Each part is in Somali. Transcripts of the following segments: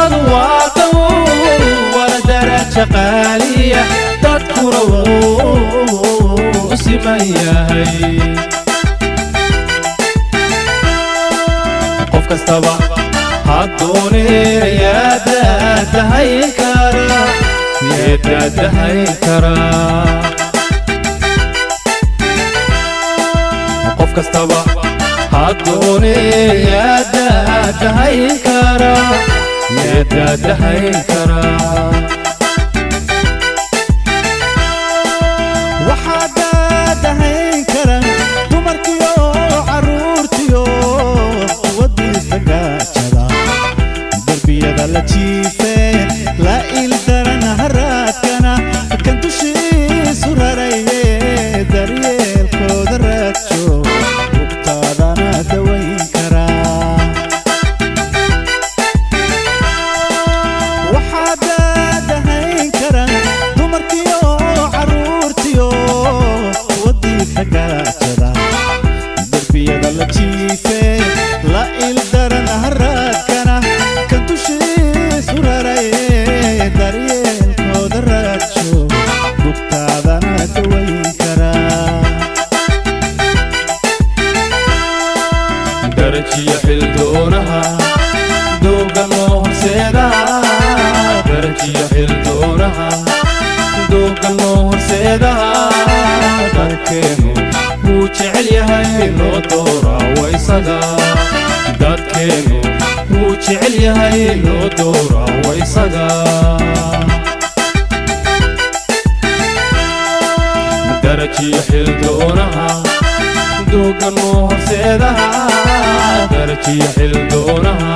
Madaxnimadu waa daw, waana daraja qaaliya, dadkuna wuu siman yahay. Qof kastaba haddoonee daadahayn kara, daadahayn karaa. Qof kastaba haddoonee daadahayn kara, daadahayn karaa. Waxaa daadahayn kara dumarkiyo carruurtiyo wadiista gaajada, darbiyada la jiifee la ildaran haraadkana kan dushiisu raraye, daryeelkooda raadjo bugtaadana dawayn karaa. Waxaa daadahayn kara dumarkiyo carruurtiyo wadiidka gaajada, darbiyada la jiifee la ildaran haraadkana kan dushiisu raraye, daryeelkooda raadjo bugtaadana dawayn karaa. Darajiyo xildoonaha dooga noo horseedaha, darajiyo xildoonaha dooga noo horseedaha, dadkeenu wuu jecel yahay loo dooraa waysaga, dadkeenu wuu jecel yahay loo dooraa waysaga. Darajiyo xildoonaha dooga noo horseedaha, darajiyo xildoonaha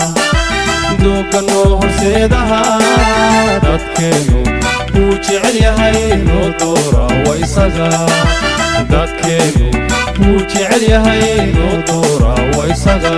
dooga noo horseedaha, dadkeenu wuu jecel yahay loo dooraa waysaga, dadkeenu wuu jecel yahay loo dooraa waysaga.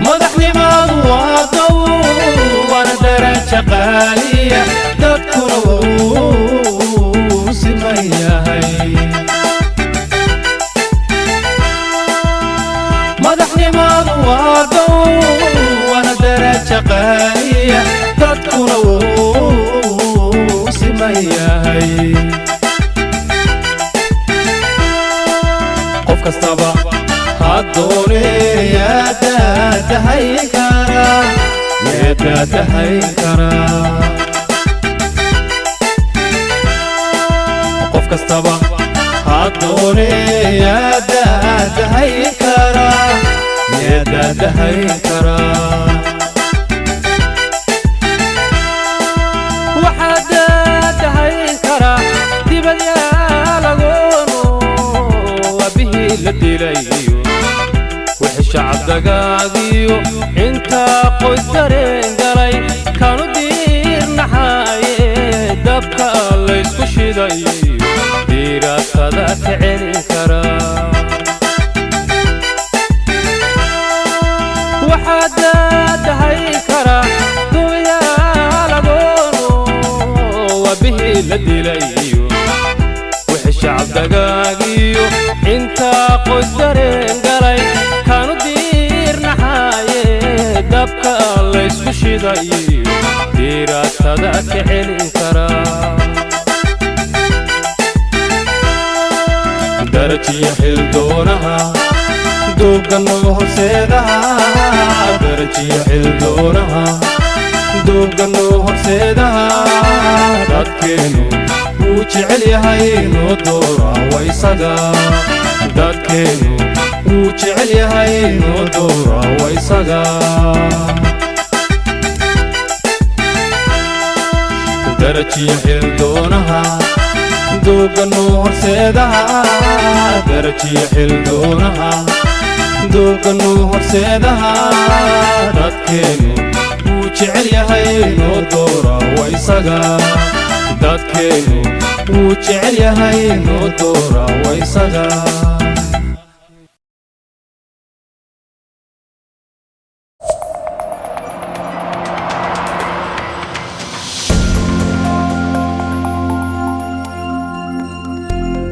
Madaxnimadu waa daw, waana daraja qaaliya, dadkuna wuu siman yahay. Madaxnimadu waa daw, waana daraja qaaliya, dadkuna wuu siman yahay. Qof kastaba haddoonee daadahayn kara, daadahayn karaa. Qof kastaba haddoonee daadahayn kara, daadahayn karaa. Waxaa daadahayn karaa dibadyaalagoonu abihii la dilayo, wixii shacab dagaagiyo intaa qoys dareen galay kanu diirnaxaaye, dabka laysku shidayo diiraatada ka celin karaa. Waxaa daadahayn karaa dubyaalagoono abihii la dilayo, wixii shacab dagaagiyo intaa qoys dareen galay kanu diirnaxaaye, dabka laysku shidayo diiraatada ka celin karaa. Darajiyo xildoonaha dooga noo horseedaha, darajiyo xildoonaha dooga noo horseedaha, dadkeenu wuu jecel yahay loo dooraa waysaga, dadkeenu wuu jecel yahay loo dooraa waysaga. Darajiyo xildoonaha dooga noo horseedaha, darajiyo xildoonaha dooga noo horseedaha, dadkeenu wuu jecel yahay loo dooraa waysaga. Wuu jecel yahay, noo doora waysaga.